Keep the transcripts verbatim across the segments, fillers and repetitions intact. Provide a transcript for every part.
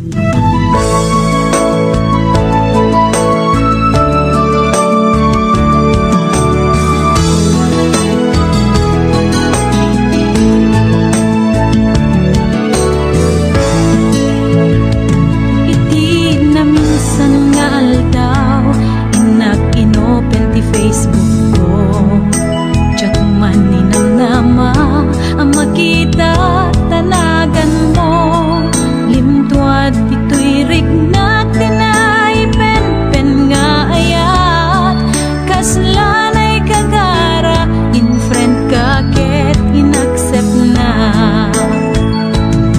Iti naminsan nga aldaw, innak inopen ti Facebook ko. Diak man ninamnama a makita ta naganmo. Limtuad ditoy riknak ti naipenpen nga ayat. Kasla naikagara, in-friend ka ket in-accept na.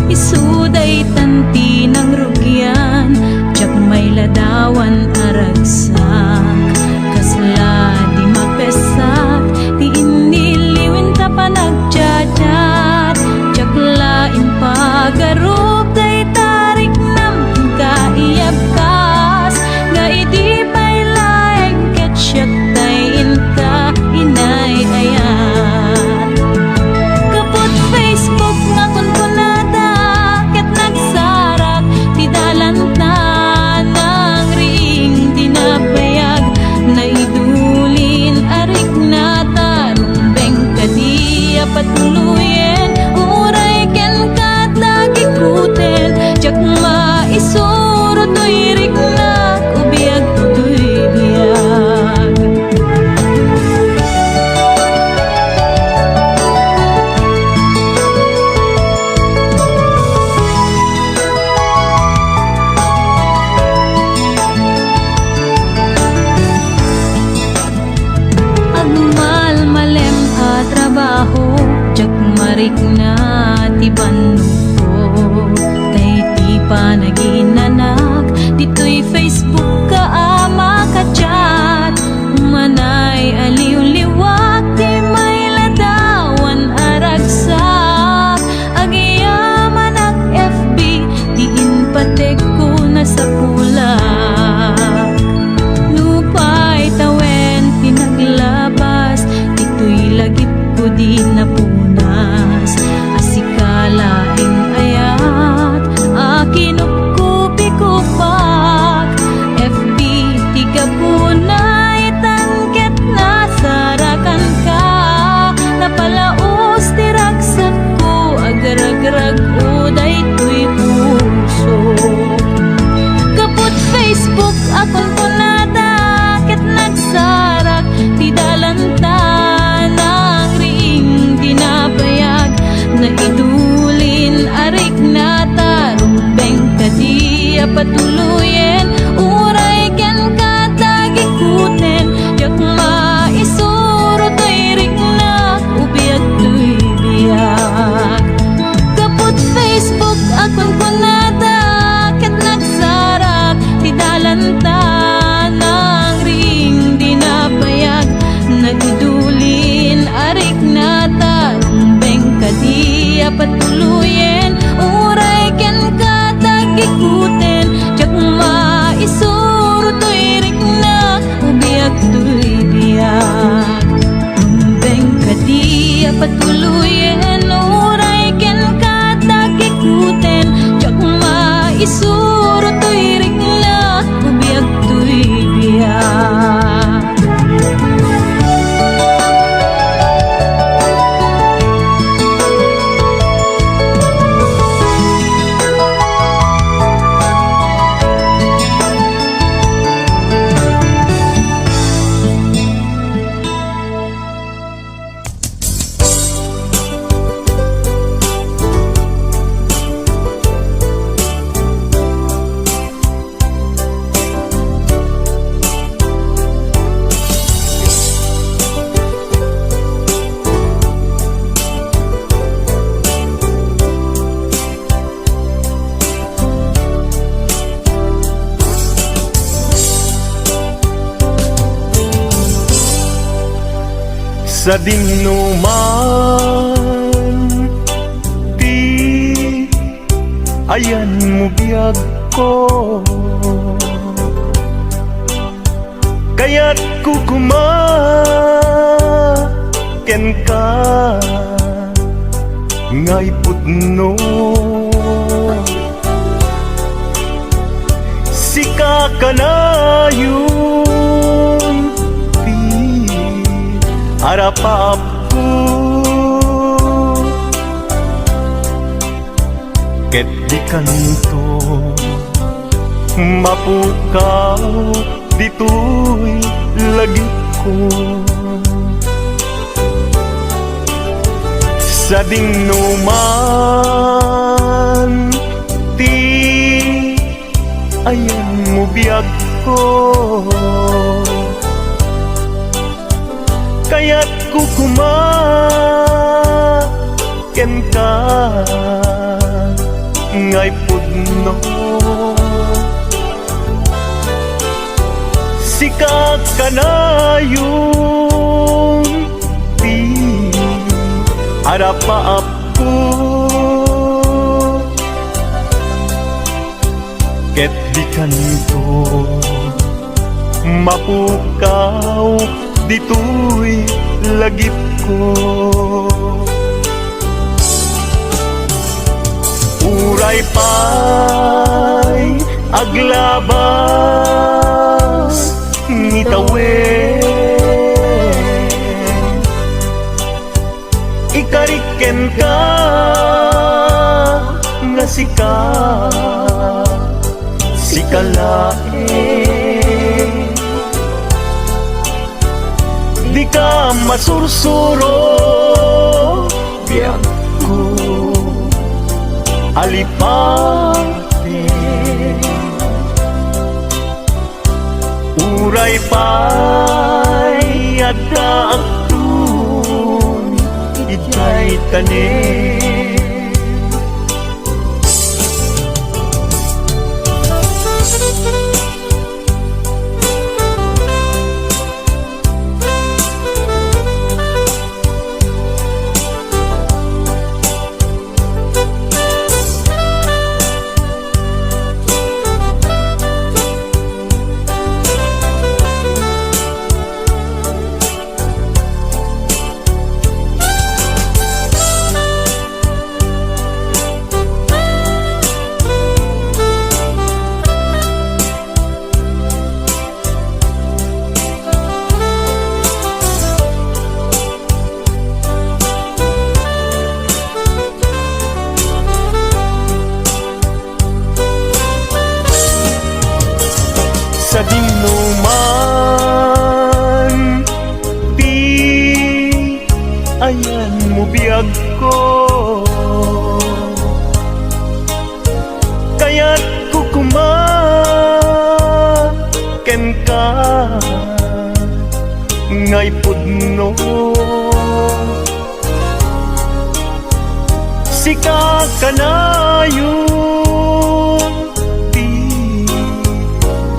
Isu daytan ti nangrugian, diak mailadawan a ragsak. Kasla di mapessak ti innilliwen ta panagchat-chat. Diak la impagarup dayta riknam, inka iyabkas, nga idi pay laeng ket siak tay inka inay-ayat. Gapu iti Facebook nga kunkunada ket nagsarak ti dalanta, nangriing ti nabayag, naidulin a riknata, rumbeng kadi a patuloyen, uray kenka ta gikuten, diak maisuro toy riknak, ubiag toy biag. Agmalmalem a trabaho, diak marikna ti bannogko. Tay ti panaginanak, ditoy Facebook ka a makachat. Umanay a liwliwak ti mailadawan a ragsak. Agyamanak F B, ti inpategko nasapulak. Nupay tawen ti naglabas, ditoy lagipko di napunas. A sika laeng ayat, a kinupkupikupak. F B ti gapuna itan ket nasarakanka. Napalaus ti ragsakko, agragrakko daytoy puso. Gapu iti Facebook a kunkunada ket nagsarak ti dalanta, nangriing ti nabayag, naidulin a riknata, rumbeng kadi a patuloyen, uray kenka ta gikuten, diak maisuro toy riknak, ubiag toy biag. Gapu iti Facebook a kunkunada ket nagsarak ti dalanta, nangriing ti nabayag, naidulin a riknata, rumbeng kadi a patuloyen, uray kenka ta gikuten, diak maisuro toy riknak, ubiag toy biag. Rumbeng kadi a patuloyen, uray kenka ta gikuten, diak maisuro toy riknak, ubiag toy biag. Sadino man ti ayanmo, biagko, kayatko koma kenka nga ipudno. Kanayon ti arapaapko, ket di kanto mapukaw ditoy lagipko. Sadingno man ti ayanmo biagko. Kayatko koma kenka ngay pudno. Sika kanayon ti arapaapko. Ket di kanto mapukaw ditoy lagipko. Uray pay aglabas ngitawen, ikarik kenka nga sika, sika laeng. Dika masursuro, biagko, alipaten. Uray pay addaakton idiay tanem. Sadingno man ti ayanmo biagko, kayatko koma kenka ngay pudno. Sika kanayon ti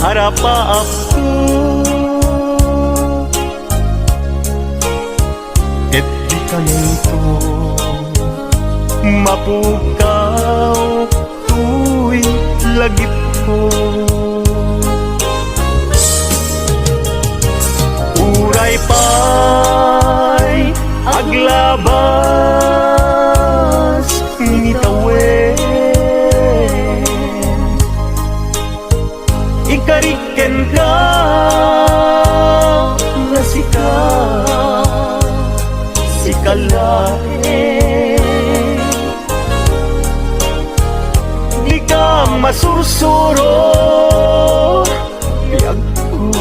arapaapko, ket di kanto mapukaw toy lagipko. Uray pay aglabas ngitawen, ikarik kenka nga sika, sika laeng. Dika masursuro, biagko,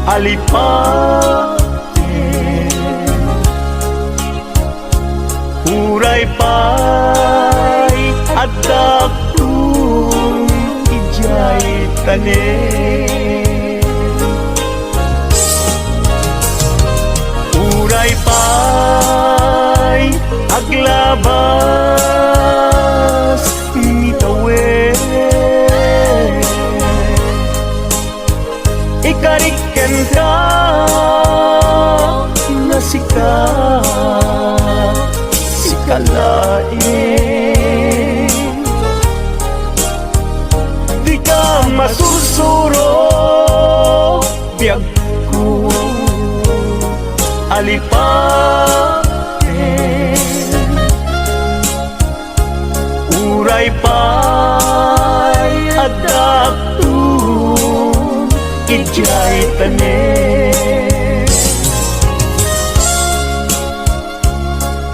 alipaten. Uray pay addaakton idiay tanem. Uray pay aglabas ngitawen, ikarik kenka nga sika, sika laeng. Dika masursuro, biagko, alipaten. Uray pay addaakto jay tanem.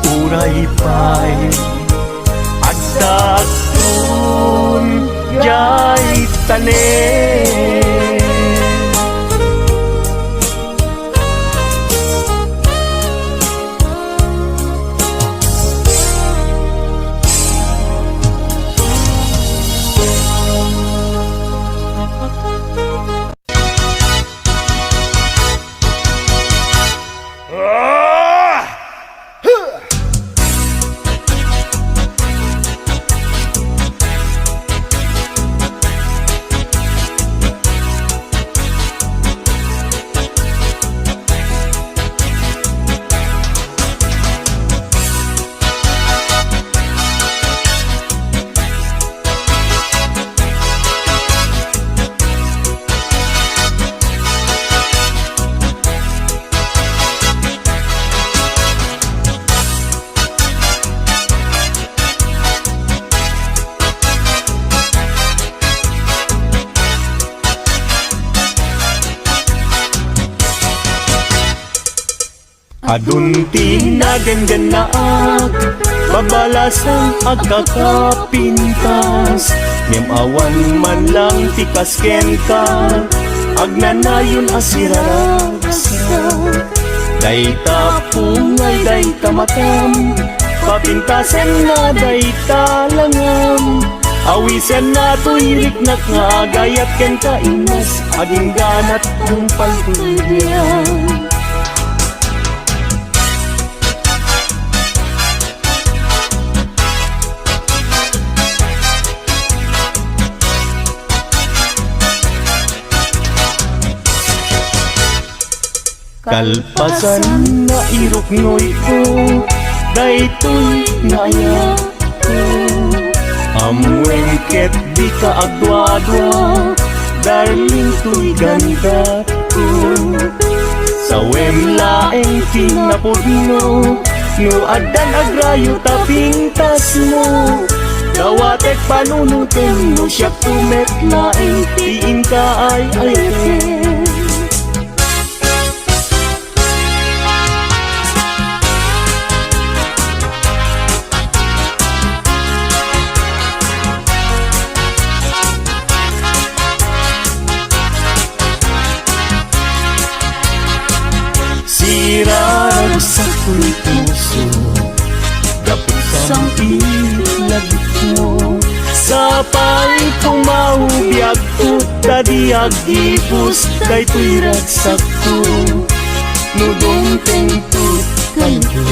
Uray pay adda agtun jay tanem. Adun ti nadenggennaak, babalasan agkakapintas, ngem awan man lang ti kas kenka, agnanayon a siraragsak. Dayta pungay, dayta matam, papintasenna dayta langam. Awisenna toy riknak nga agayat kenka, Inas, agingganat ang palpulyan. Kalpasan nga iruknoyko, daytoy nga ayatko. Ammoem ket dika agduadua, darling, toy gandatko. Sawem laeng ti napudno, no addan agrayo ta pintasmo. Dawatek panunotem no siakto met laeng ti inka ay-ayaten. Siraragsak toy puso, gapu ta sam-it lagipmo. Sapay koma biagko ta di agibus daytoy ragsakko. No dumtengto kayo,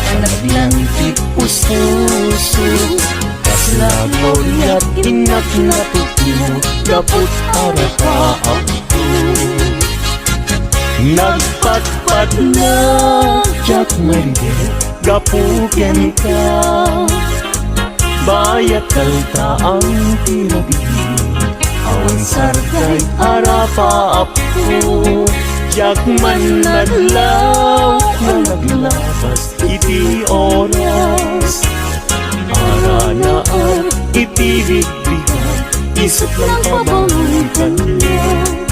panaglan ti puspuso. Kasla gloriat innak natupno, gapu ta arapaapko. Nagpatpatnag diak maridek gapu kenka. Bayat kaltaang ti rabii, awan sarday arapaapko. Diak man naglaw nga naglabas iti oras, aranaak iti bigbigat, isut lang pabangon kaniak.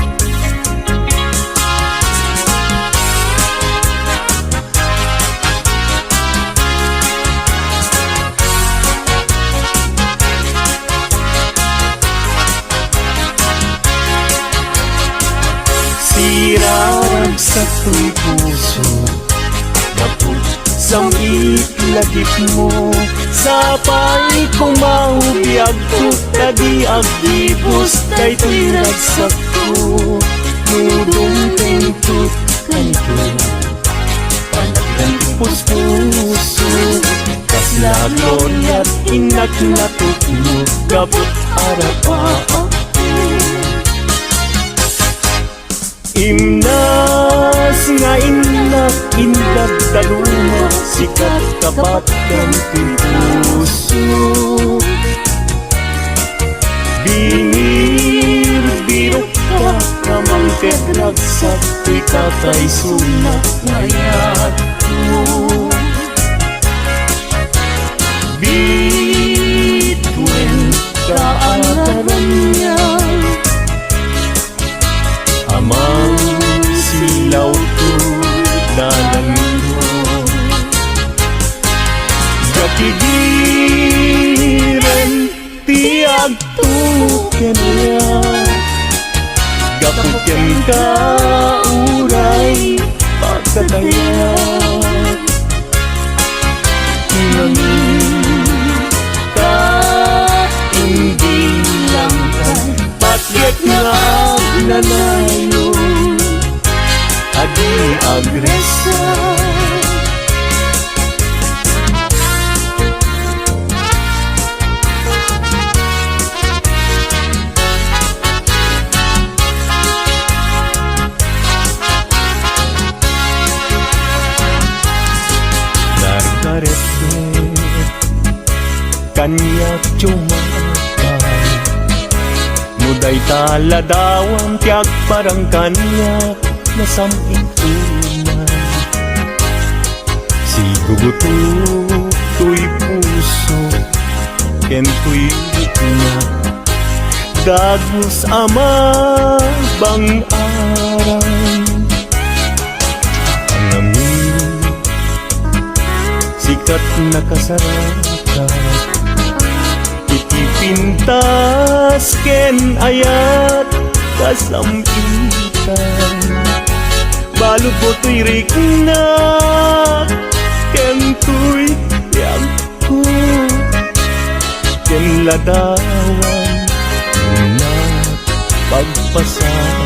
Siraragsak toy puso, gapu ta sam-it lagipmo. Sapay koma biagko ta di agibus daytoy ragsakko. No dumtengto kayo, panaglan ti puspuso. Kasla gloriat innak natupno, gapu ta arapaapko. Inas nga innak, indaddaluma, sika ti kapatgan ti puso. Binirbirokka, nga mangted ragsak, ti kakaisunak nga ayatko. Bituen ka a karaniag, agtuken aya, gapu kenka uray pagkataya. Ngamin, kaindilankan, patiek nga agnanayon, adi agresa. Nargaretget kaniak, tumakay. No dayta ladawan ti agparang kaniak, nasam-it unay. Sigugutok toy puso ken toy rikna, dagus a mabang-aran. Ngamin, sika ti nakasaraka iti pintas ken ayat kasam-itan. Baludmo toy rikna ken toy biagko, ken ladawan nga pagpasagan.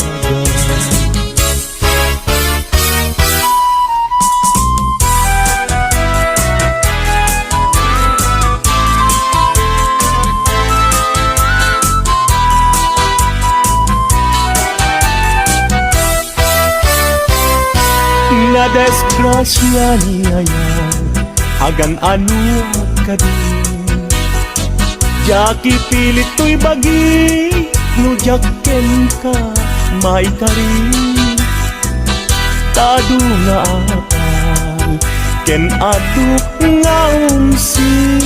Nadisgrasia ni aya, agan-anoak kadi. Diak ipilit toy bagi no diak kenka maikari. Ta adu nga apal ken adu nga umsi,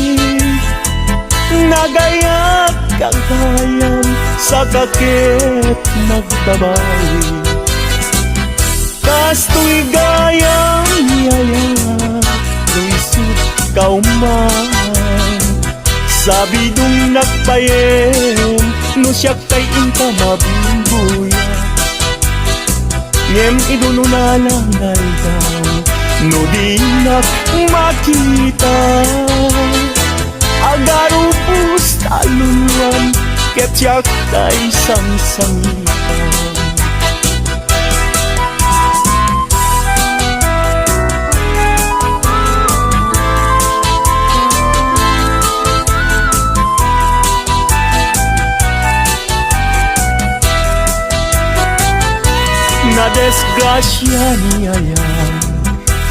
nagayat gagayan, saka ket nagbabawi. Kastoy gayam, yaya, no isut' kaw man, sabidongnak bayen no siak tay inka mabimbuya. Ngem idun-una lang nga aldaw, no dinak makita, agarupos ta luluan ket siak tay sangsangitan. Nadisgrasia ni aya,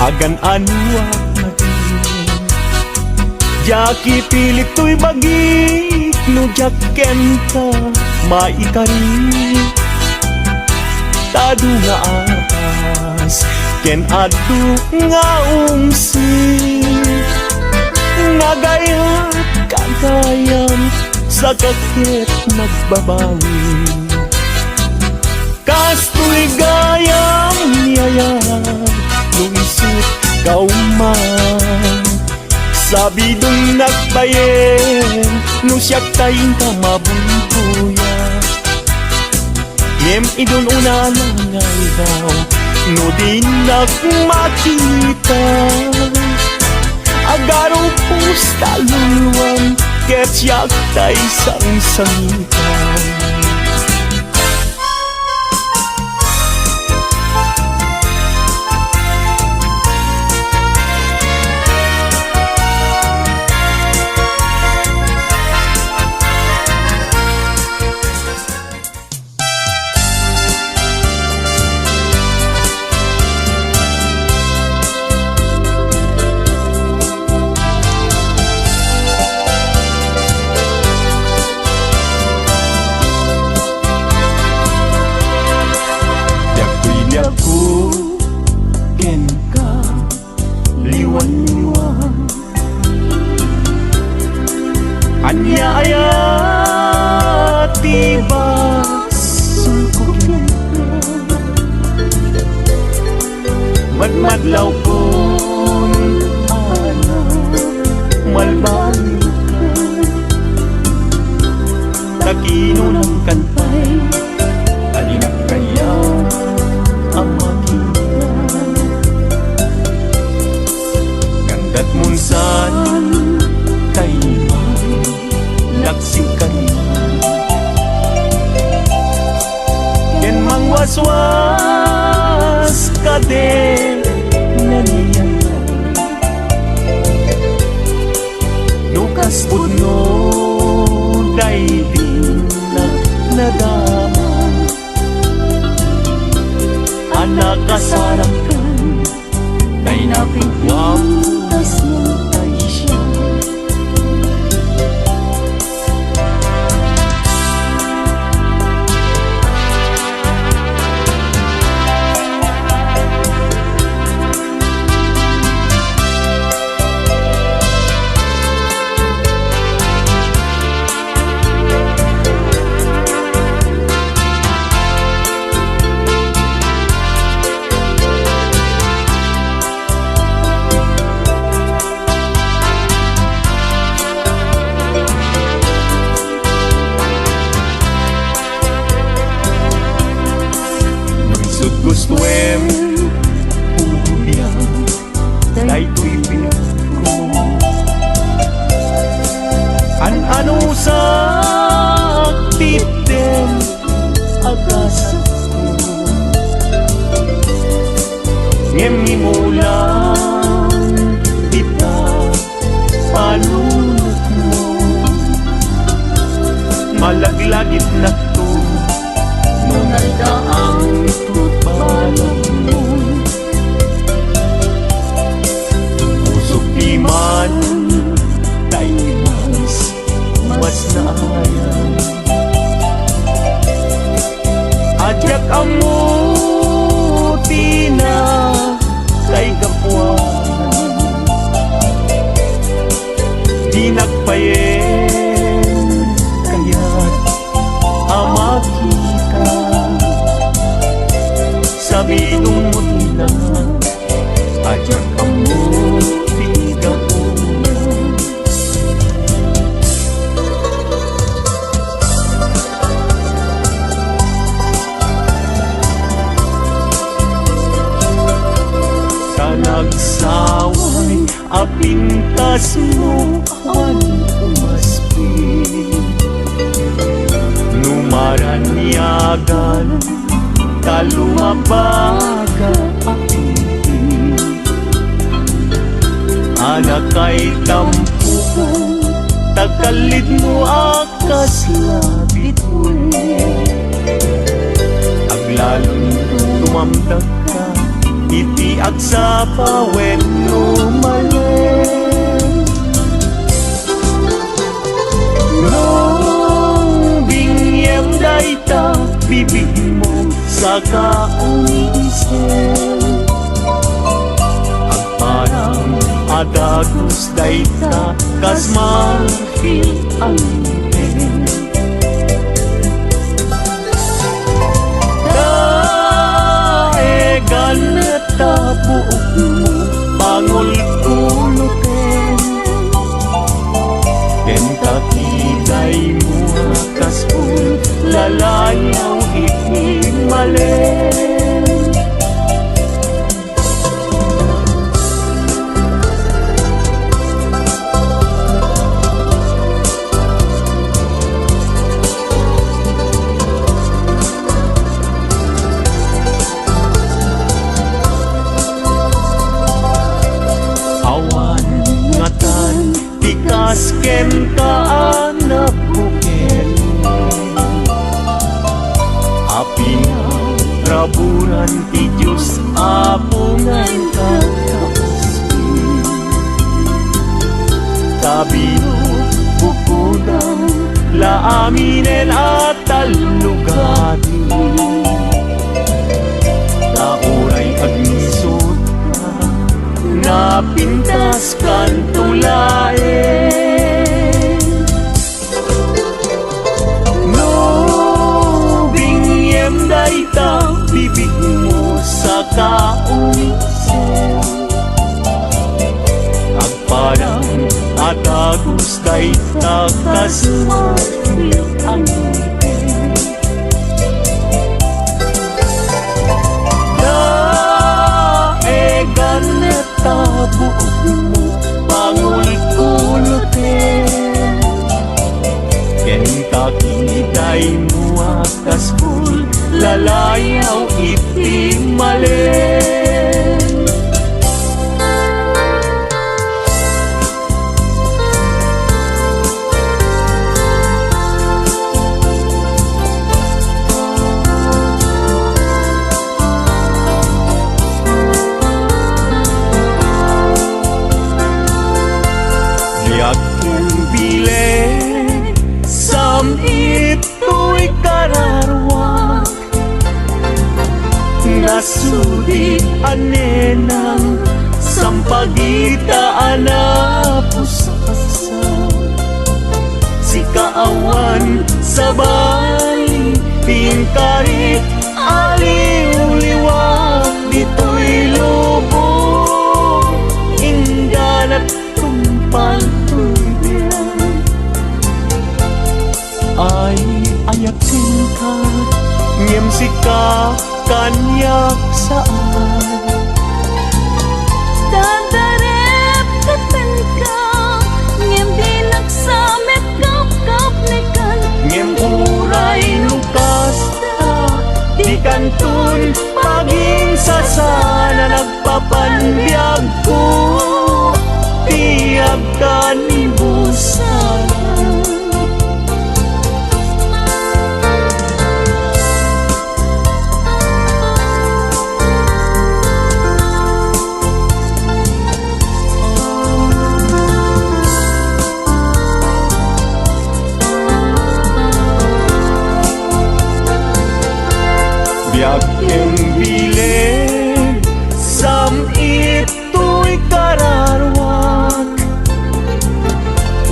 agan-anoak kadi. Diak ipilit toy bagik no diak kenka maikari. Ta adu nga apas ken adu nga umsi, nagayat gagayam, saka ket nagbabawi. Kastoy gayam, yaya, no isut' kaw man, sabidongnak bayen no siak tay inka mabuybuya. Ngem idun-una lang nga aldaw, no dinak makita, agarupos ta luluan ket siak tay sangsangitan. Diak koy diak kenka liwan-liwan. Ania aya ti basol ko kenka? Madmadlawkon a malbalinka. Inunam kan pay, a dinak kayat a makita. Ngem datmon san, kayman, laksing kari. Ken mangwaswas kadin nanian. No kas pudno daydi na nadama, a nakasarakkan, tay napigwam tasno tay siak. Isut' gustoem, ubiam, daytoy biagko. An-anusak ti ipden a gasatko. Ngem imulang dita panunotmo. Malaglagipnakto no naldaang tutbalagmo. Pusok diman, tay mas, mas naayan. A diak ammo ti nakaigapuan. Dinak payen kayat a makita. Sabidongmo ti langit, a diak ammo ti gapuna. Ta nagsaway a pintasmo awan umaspi. No maraniagan ta lumabag a pipi. Anakay tampokan ta kallidmo a kasla bituin. Aglalon tumamdakka iti agsapa wenno malem. No binngem dayta bibigmo, saka umisem. Agparang a dagus dayta kas marfil a ngipin. Daegan ta buokmo, pangulkuloten. Ken ta ti daymo a kas-on, lalayaw iti malem. Awan ngatan ti kas kenka a nabukel. A pinangraburan ti Dios Apo nga inka kaaspi. Ta binukbukodan la aminen a tallugaden. Ta uray agnisotka, napintaskanto laeng. No binngem dayta bibigmo, saka umisem. Agparang a dagus dayta kas marfil a ngipin. mo pangulkuloten. Ken kakitay mo a kas bullalayaw iti malem. Biag ken bileg, sam-it toy kararuak. Nasudi a nenang, sampagita a napusaksa. Sika awan sabali, ti inkarik a liwliwa ditoy lubong, ingganat tungpal toy biag. Ay, ayatenka, ngem sika kaniak saan. Dadarep kenka, ngem dinak sa met kapkapnekan. Ngem uray no kasta, dikanton paginsasana, nagpapanbiagko ti agkanibusan. Biag ken bileg, sam-it toy kararuak.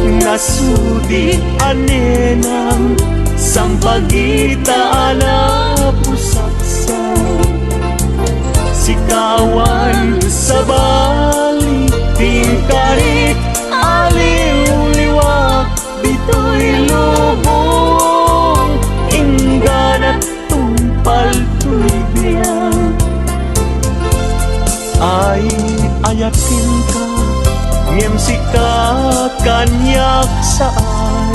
Nasudi a nenang, sampagita a napusaksa. Sika awan sabali, ti inkarik a liwliwa ditoy lubong, ingganat tungpal toy biag. Ay, ayatenka, ngem sika kaniak saan.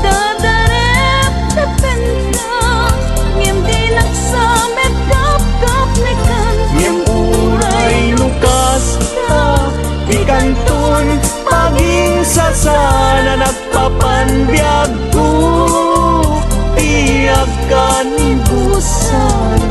Dadarep kenka, ngem dinak sa met kapkapnekan. Ngem uray no kasta, dikanton paginsasana, nagpapanbiagko ti agkanibusan.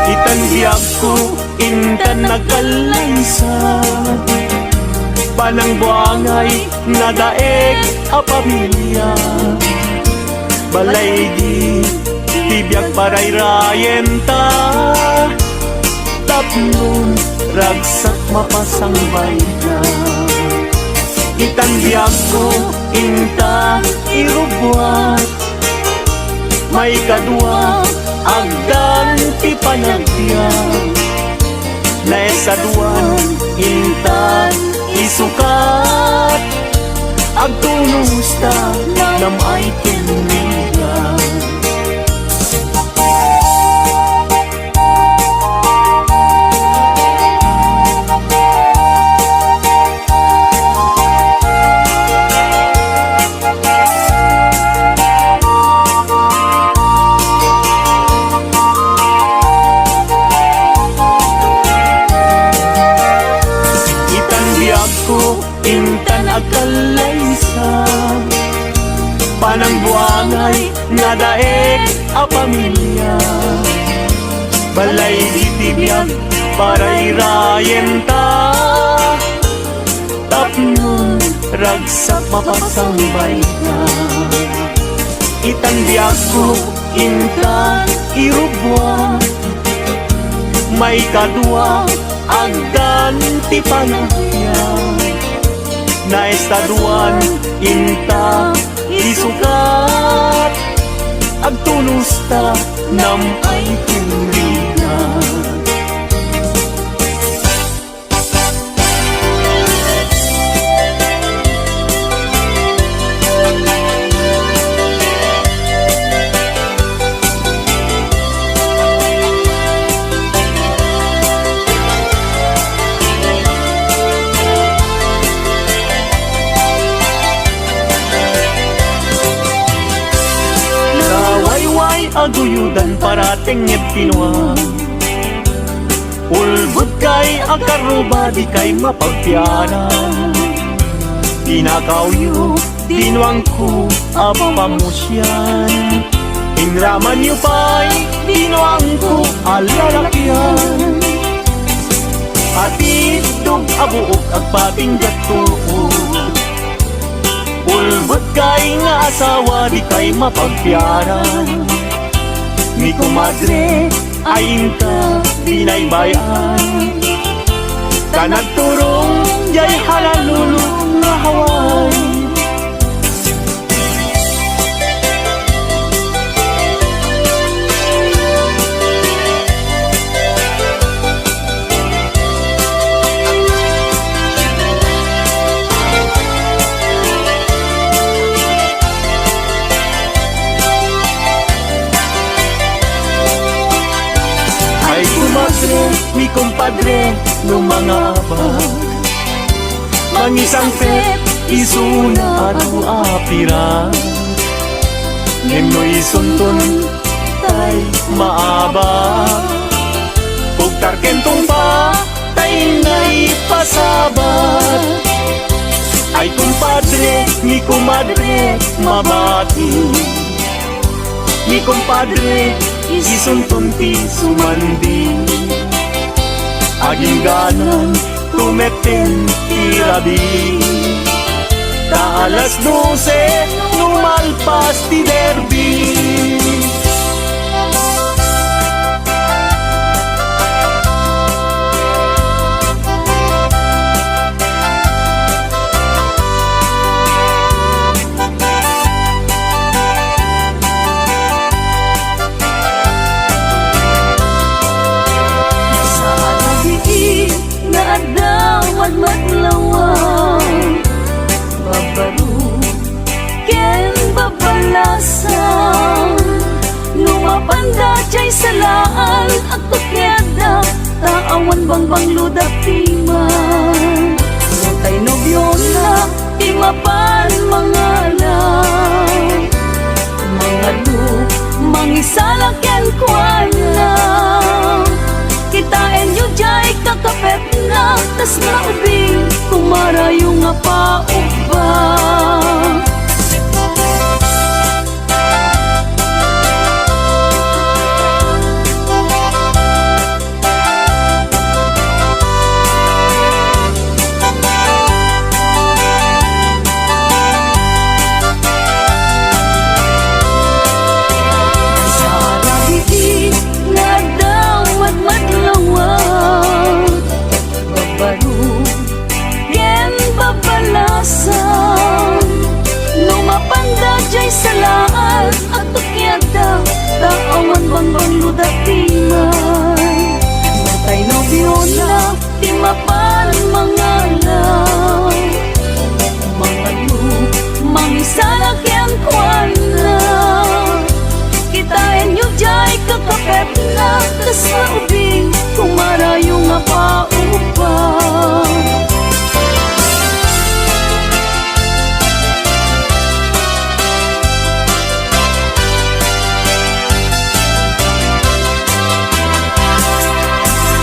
Itan biagko, intan nagkallaysa, panangbuangay, nadaek a pamilia. Balay di ti biag parayrayenta, tapno ragsak mapasangbayta. Itan biagko, inta irubbuat, maikadua, agdan ti panagbiag. Naesaduan, intan isukat, agtunosta, nam-ay ken biag. Itan biagko, intan agkallaysa, panangbuangay, nadaek a pamilia. Balay iti biag parayrayenta, Ragsak mapasangbayka. Itan biagko, intan irubbuak. Maikadua, agdan ti panagbiag. Naestaduan, inta isukat. Agtulosta, nam-ay ti rigat. Nawayway a guyodan, paratengnged ti nuam. Ulbodkay a karruba, dikay mapagpiaran. Pinakawyo ti nuangko a pamusian. Inramanyo pay ti nuangko a lalakian. Atiddog a buok, agpatingga tuod. Ulbodkay nga asawa, dikay mapagpiaran. Ni komadre, ay inka binaybay-an. Ta nagturong jay halalulong nga Hawaii. Ay, kumadre, mi kumpadre, no mangabak, mangisangpet isuna adu a pirak. Ngem no isunton tay maabak, kugtarken tungpa tay naipasabat. Ay, kumpadre, ni kumadre, mabati. Ni kumpadre, isunton ti sumandi. Agingganan, tumetten ti rabii. Ta alas dose, no malpas ti derby. Sa rabii nga adda madmadlawan, babaro ken babalasan. No mapanda jay salaan, agtukiadda ta awan bangbangloda ti man. No tay nobiona ti mapan mangala, mangalo, mangisala kenkuana. Kitaenyo jay kakapetna, tas nga ubing, kumarayo nga paubba. Sa rabii nga adda madmadlawan, babaro ken babalasan. No mapanda jay salaan, agtukiadda ta awan bangbangloda ti man. No tay nobiona ti mapan mangala, mangalo, mangisala kenkuana. Kitaenyo jay kakapetna, kas nga ubing, kumarayo nga paubba.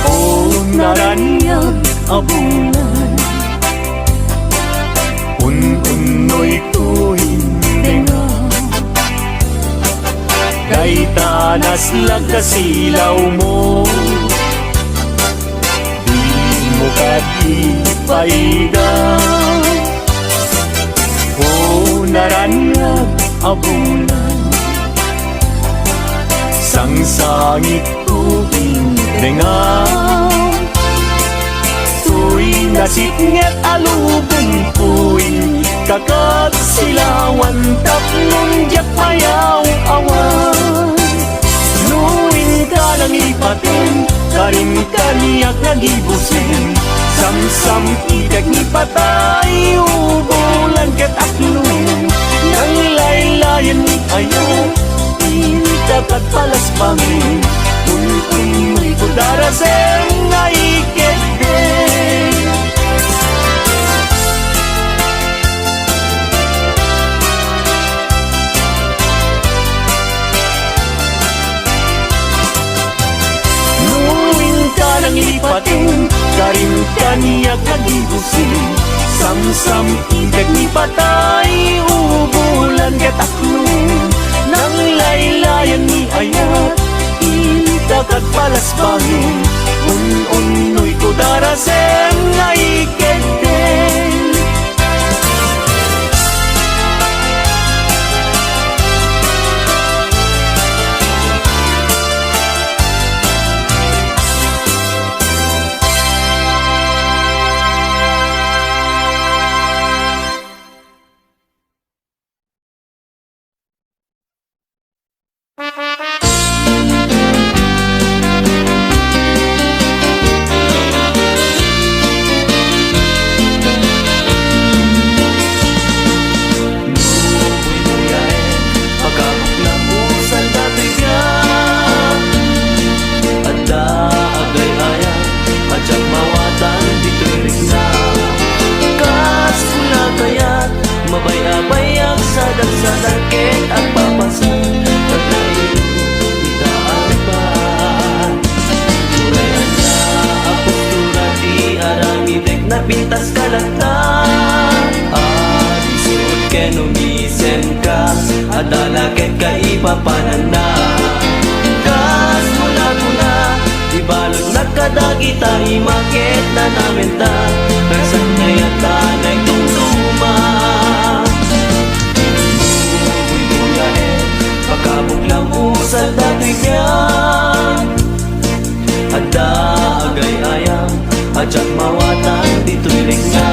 O naraniag a bulan, un-unnoyko indenga. Dayta naslag a silawmo, dimo kadi paida. karaniag a bulan. Sangsangitko ing dengam, toy nasipnget a lubongko ing kakatsilawan tapno diak mayaw-awan. No inka nanglipaten, karim kaniak nga gibusen. Samsam itek ni patay, ubulan ket akluem. Nanglaylayen ni ayat, intatak palasbangen. Ununnoyko darasem nga ikeddeng. No inka nanglipaten, karim kaniak nga gibusen. Samsam itek ni patay, ubulan ket akluem. Nanglaylayen ni ayat, intatak palasbangen. Ununnoyko darasem nga ikeddeng. Adda agay-ayam a diak mawatan ditoy rikna. Kas kuna kayat, mabay-abayak, sadaksadak ket agpapasak, ket nailu ita a lepat. Uray ania a postura ti aramidek, napintaska latta. Agisuot ken umisemka, adda la ket kaipapananna. Kas kunakuna, ibaludnak kadagita ima ket nanamenta, ragsak nga yat a naitumtuma. Buybuyaen, pakabuklam usal datoy biag. Adda agay-ayam a diak mawatan ditoy rikna.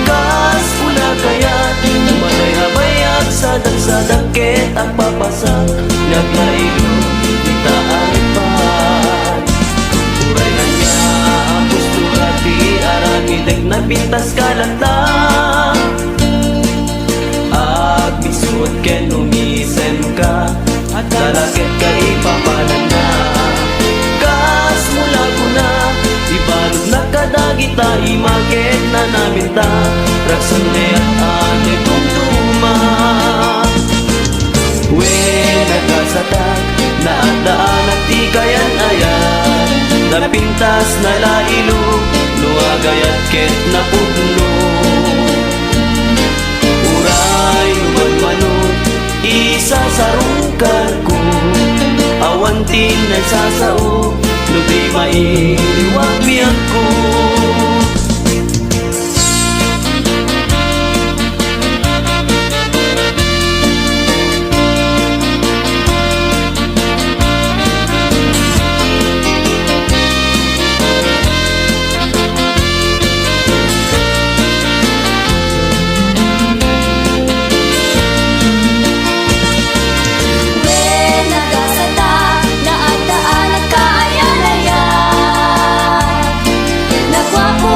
Kas kuna kayat, umatay-abayak, sadaksadak ket agpapasak, nga aglaido ita a lepat. Uray ania a postura ti aramidek, napintaska latta. Agbisuot ken umisemka, adda la ket kaipapananna. Kas kunakuna, ibaludnak kadagita ima ket nanamenta, ragsak nga yat a naitumtuma. Wen nagasatak, naaddaanak ti kayan-ayat, napintas, nalailu, no agayat ket napudno. Uray no manmano, isasarungkarko, awan ti naisasao, no di mailiwak biagko. Wen nagasatak, naaddaanak kayan-ayat, naguapo,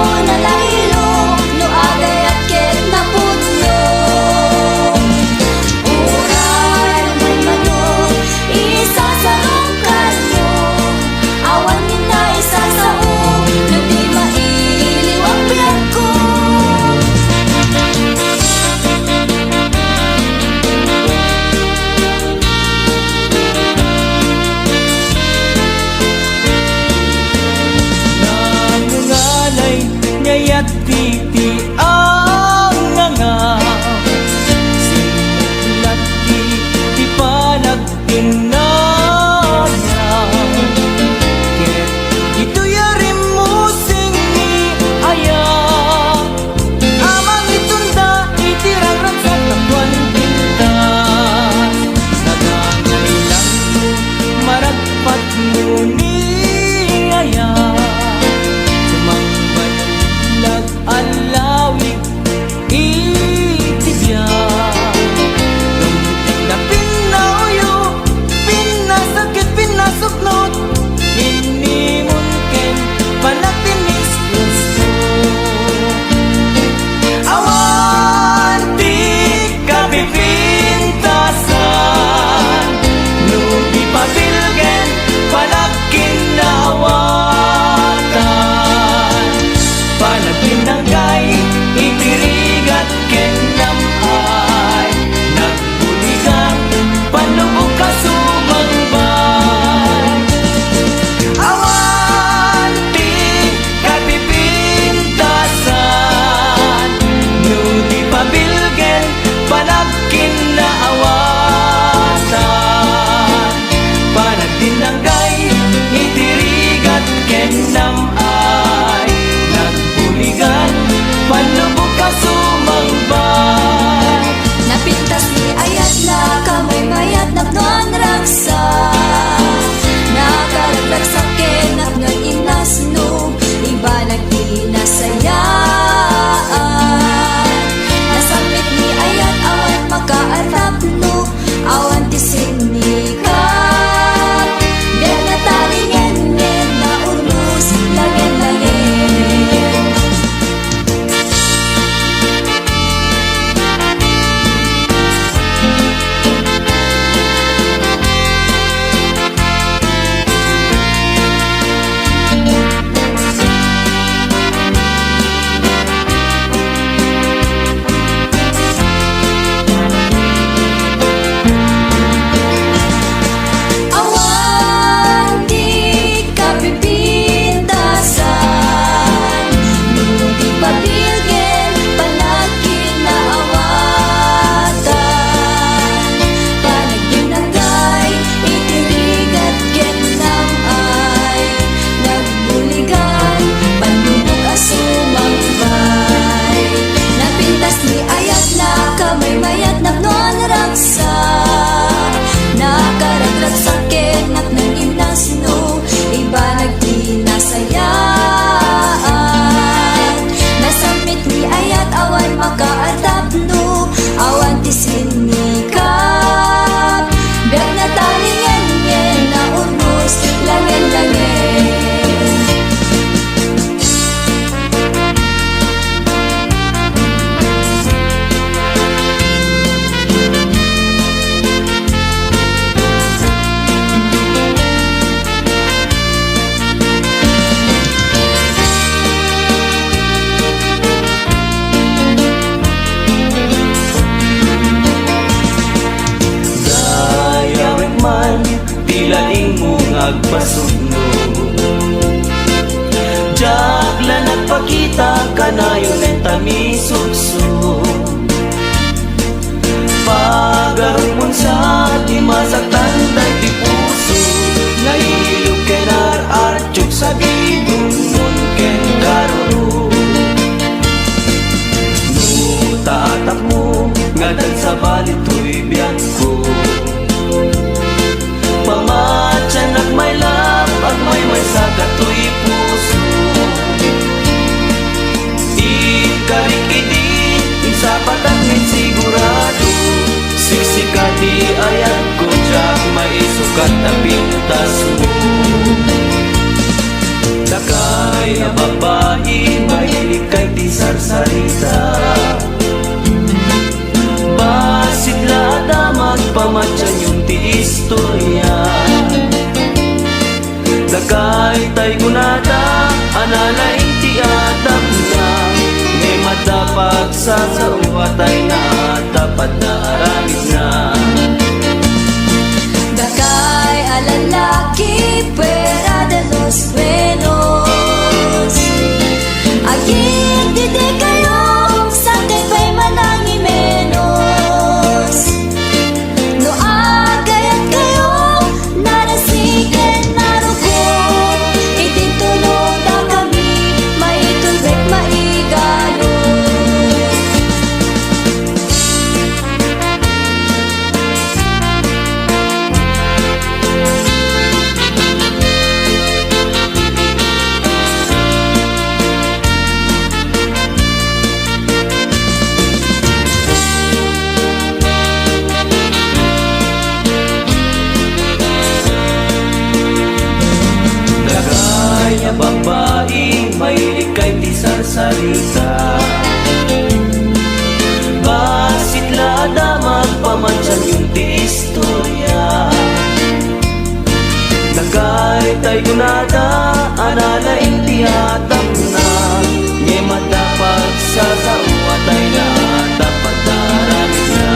agpasuno. Diak la nagpakita kanayon ta misukso. Pagarumonsa ti masaktan daytoy puso, nailog ken ar-artiok, sabidon ken karuro. No ta atapmo nga addan sabali toy biagko, pamatianak, mailap, agmaymaysa katoy puso. Inkarik idi insapatak nga sigurado, siksika ti ayatko, diak maisukat a pintasmo. Dakay a babbai, mailikkay ti sarsarita. Bassit la a damag, pamatianyon ti istoria. Dakay tay kunada a nalaing ti atapna, ngem adda pagsasao a tay naatapatna aramidna. Dakay a lallaki, fuera de los buenos. Agindidikayo, sakit pay manangimenos. No agayatkayo, narasiken naruko, idinto no dakami maitulbek maigano. Dakay a babbai, mailikkay ti sarsarita. Bassit la a damag, pamatianyon ti istoria. Dakay tay kunada a nalaing ti atapna, ngem adda pagsasao a tay naatapatna aramidna.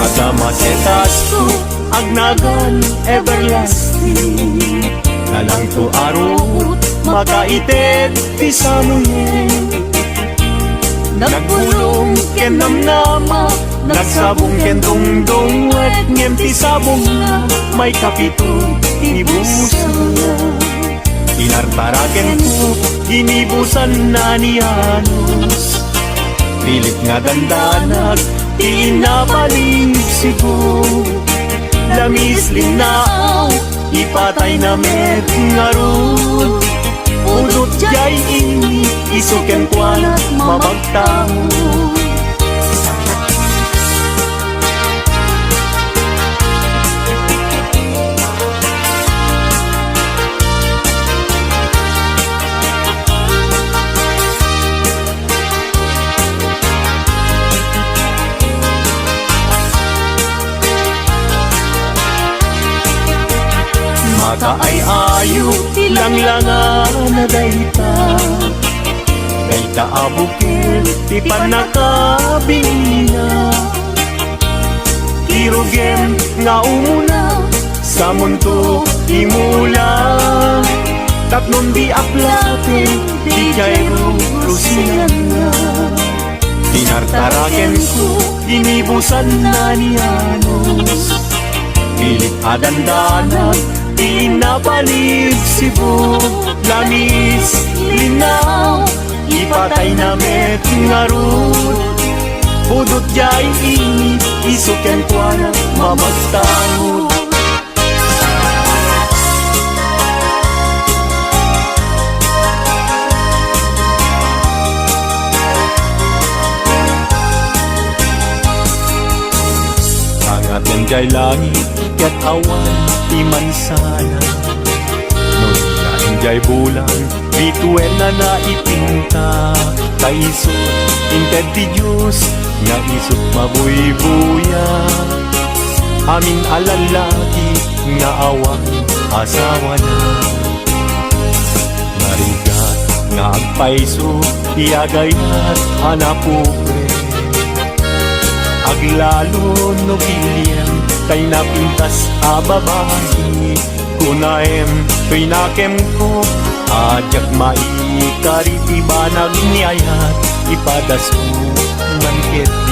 Adda makitasko, agnagan everlasting. Nalangto a ruot, makaited ti saluyen. Nagbulong ken namnama, nagsabong ken dungdungwet, ngem ti sabongna, maikapito ti busangna. Inartarakenko, ginibusanna ni Janos. Pilit nga dandanag ti inna paligsiko. Lamis linnaaw, ipatayna met ngarud. Udot jay ini, isu kenkuana mabagtamo. Makaay-ayo ti langlangana dayta. Dayta a bukel ti pannakabinina. Ti rugem nga umuna, samonto ti mula. Tapnon di aplaten, dijay rurusianna. Tinartarakenko, ginibusanna ni Janos. Pilit a dandanag ti napanibsibuk, lamis, linnaw, ipatayna met ngarud. Pudot jay ini, isu kenkuana mamagtangot. Angaten jay langit ket awan ti mansana. No dina endiay bulan, bituenna naipinta. Ta isu inted ti Dios nga isut mabuybuya. Amin a lallaki nga awan asawana. Narigat nga agpayso ti agayat a napukre. Aglalo no giliem tay napintas a babai. Kunaem toy nakemko a diak maikari ti banag ni ayat, ipadasko man ketdi.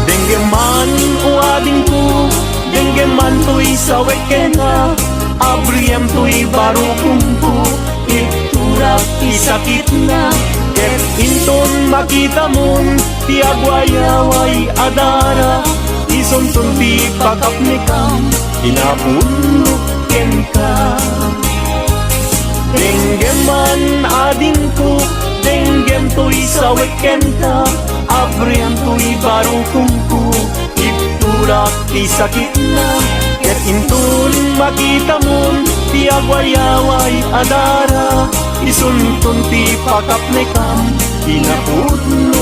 Denggem man, o adingko, denggem man toy sawek kenka, abriem toy barukongko, itturak ti sakitna, ket inton makitamon ti agwayaway a dara, isunton ti pakapnekam, inapudno kenka. Denggem man, adingko, denggem toy sawek kenka, abriem toy barukongko, itturak ti sakitna, ket inton makitamon ti agwayaway a dara, isunton ti pakapnekam, inapudno